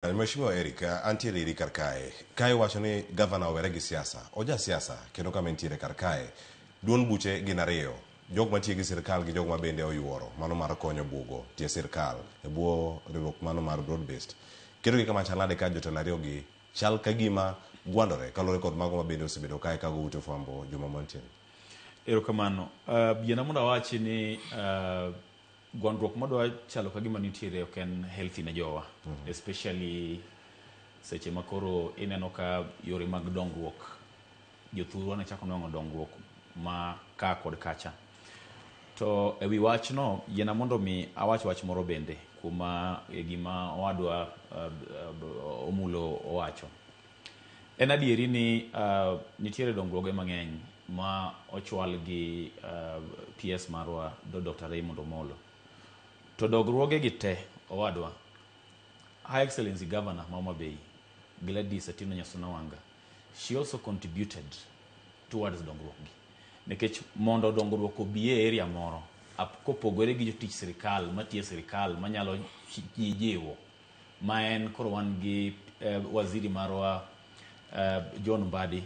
Mheshimiwa Eric, antiere iri kar kae. Kae iwacho ni gavana owere gi siasa. Oja siasa kendo kama entiere kar kae. Duond buche gin ariyo. Jok mantie gi sirkal gi jok ma bende oyuoro mano mar konyo bugo tie sirkal e bwo riwruok mano mar broad based. Keto gi kama chal nade ka jotelo ariyo gi chal ka gima gwandore kaluwore kod mago ma bende osebedo kae ka go ute fwambo juma mantiere. Erokamano. Yiena mondo awachi ni gwandruok madwa chalo ka gima nitiere ok en healthy ne jowa. Especially seche ma koro ineno ka yore mag dongruok jothurwa ne chako nwang'o dongruok ma ka kod kacha. To e wi wachno, yiena mondo mi awach wach moro bende kuom gima owadwa Omulo owacho. En adieri ni nitiere dongruoge mang'eny ma ochwal gi PS marwa Dr. Raymond Omolo. To dongruoge gi te owadwa, High Excellency Governor ma Homa Bay, Gladys Atieno Nyasuna Wanga, she also contributed towards dongruok gi. Nikech mondo dongruok obi e area moro, kopogore gi jotich sirikal matiyo e sirikal manyalo jiwo, ma en koro wan gi waziri marwa John Mbadi,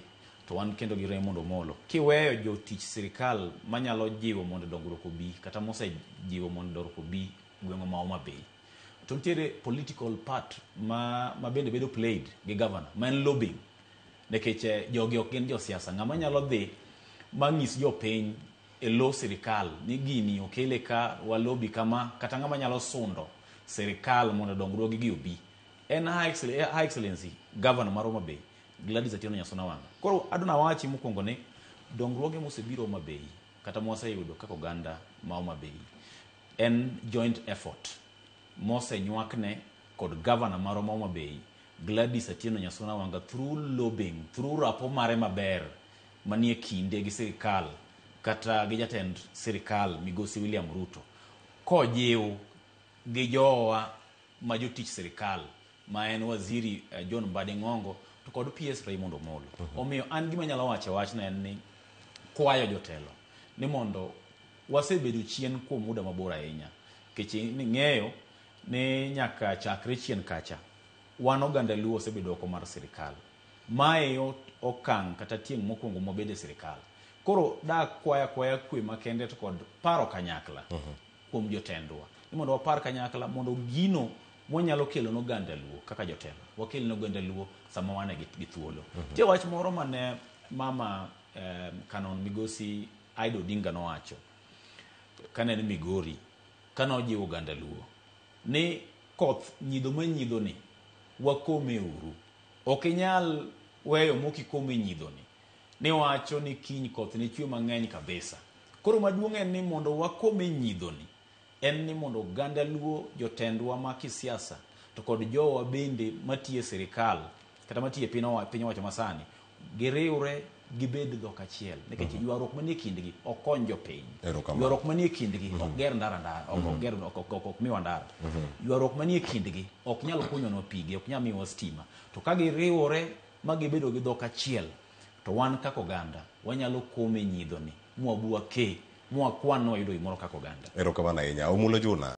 to wan kendo gi Raymond Omolo. Kiweyo jotich sirikal manyalo jiwo mondo dongruok obi, kata mosejiwo mondo dongruok obi gweng'wa ma Homa Bay, to nitiere political part ma bende bedo played gi governor, ma en lobbying. Nikech jogi ok gin josiasa. Ng'ama nyalo dhi ma nyis jopiny e lo sirikal ni gini okele ka walobi kama, kata ng'ama nyalo sundo sirikal mondo dongruoge gi obi en High Excellency Governor mar Homa Bay, Gladys Atieno Nyasuna Wanga. Koro adwa nawachi mokwongo ni dongruoge mosebiro Homa Bay kata mwaseyudo kaka oganda ma Homa Bay en joint effort mosenywakne kod governor marwa ma Homa Bay, Gladys Atieno Nyasuna Wanga, through lobbying, through rapo mare maber manie kinde gi sirikal kata gi jatend sirikal Migosi William Ruto, kojiw gi jowa ma jotich sirikal ma en waziri John Mbadi Ng'ongo to kod PS Raymond Omolo. Omiyo an gima anyalo wacho e wachno en ni kwayo jotelo ni mondo wasebedo chien kuom muda mabor ahinya, nikech ng'eyo ni nyaka chakre chien kacha wan oganda Luo osebedo oko mar sirikal. Mae okang' kata tieng' mokwongo mwabedo e sirikal. Koro da kwaya kwaya kwe makende to kod paro kanyakla kuom jotendwa ni mondo wapar kanyakla mondo gino mwanyalo kelo ne oganda Luo kaka jotelo wakel ne oganda Luo sama wan gi thuolo. Nitie wach moro mane mama Canon Migosi Ida Odinga nowacho kane en Migori, kane ojiwo oganda Luo ni koth nyidho manyidho ni wakome uru. Ok inyal weyo mokikome nyidho ni niwacho ni kiny koth ne chwe mang'eny kabisa. Koro maduong' en ni mondo wakome nyidho ni en ni mondo oganda Luo, jotendwa ma kisiasa to kod jowa bende matiyo e sirikal kata matiyo e piny owacho masani giriwre gibed dhok achiel, nikech ywaruok manie kindgi ok kony jopiny. Ywaruok manie kindgi ok ger ndara ndara, ok ger, ok miwa ndara. Ywaruok manie kindgi ok nyal kunyonwa pige, ok nyal miwa stima. To ka giriwore ma gibedo gi dhok achiel, to wan kaka oganda wanyalo kome nyidho ni mwabwa ke mwakwan ni wayudo gimoro kaka oganda. Erokamano ahinya. Omulo Juna.